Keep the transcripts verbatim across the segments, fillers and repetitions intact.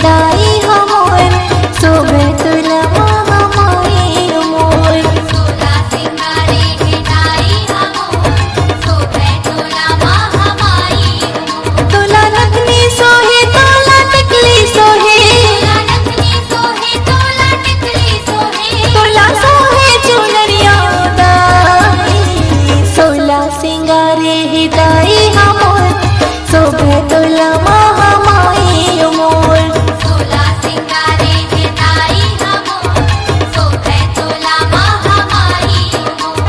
दाई हमर, शोभे तोला महामाई मोर। तोला सिंगारे हे दाई हमर, शोभे तोला महामाई मोर। तोला नथनी सोहे, तोला टिकली सोहे। तोला नथनी सोहे, तोला टिकली सोहे। तोला सोहे चुनरिया दाई, सोला सिंगारे हे दाई हमर, शोभे तोला महामाई मोर। सोला सिंगारे हे दाई हमर, शोभे तोला महामाई मोर।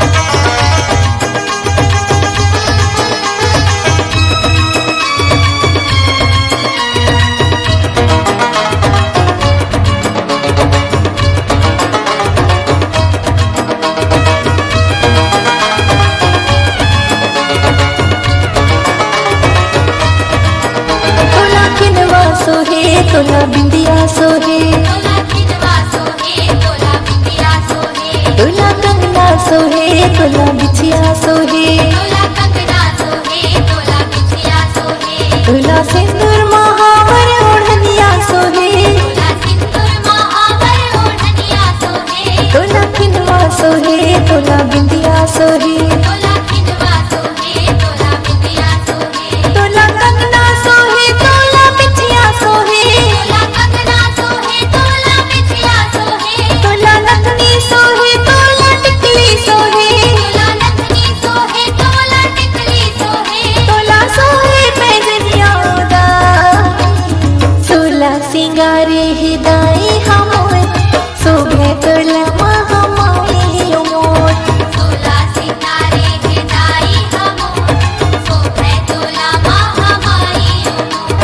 तोला खिनवा सोहे, तोला बिंदिया सोहे। तोला खिनवा सोहे, तोला बिंदिया सोहे। तोला कंगना सोहे, तोला बिछिया सोहे। तोला कंगना सोहे, तोला बिछिया सोहे। तोला सिंदूर महावर ओढ़निया सोहे। तोला सिंदूर महावर ओढ़निया सोहे। तोला खिनवा सोहे, तोला बिंदिया सोहे। तोला खिनवा सोहे, तोला बिंदिया सोहे। तोला कंगना सोहे, तोला बिछिया सोहे। तोला कंगना सोहे, तोला बिछिया सोहे। तोला नथनी सोहे, तोला टिकली सोहे। तोला नथनी सोहे, तोला टिकली सोहे। तोला सोहे पैजनिया दाई, सोला सिंगारे हे दाई हमर, शोभे तोला महामाई मोर। सोला सिंगारे हे दाई हमर, शोभे तोला महामाई मोर।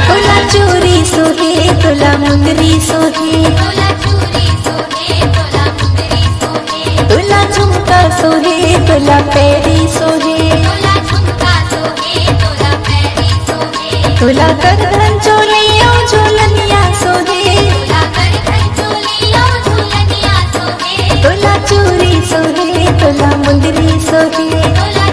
तोला चूरी सोहे, तोला मुंदरी सोहे। तोला चूरी सोहे, तोला मुंदरी सोहे। तोला झुमका सोहे, तोला पैरी सोहे। तोला झुमका सोहे, तोला पैरी सोहे। तोला करधन चोली अउ झुलनिया सोहे। तोला करधन चोली अउ झुलनिया सोहे। तोला चूरी सोहे, तोला मुंदरी सोहे। तोला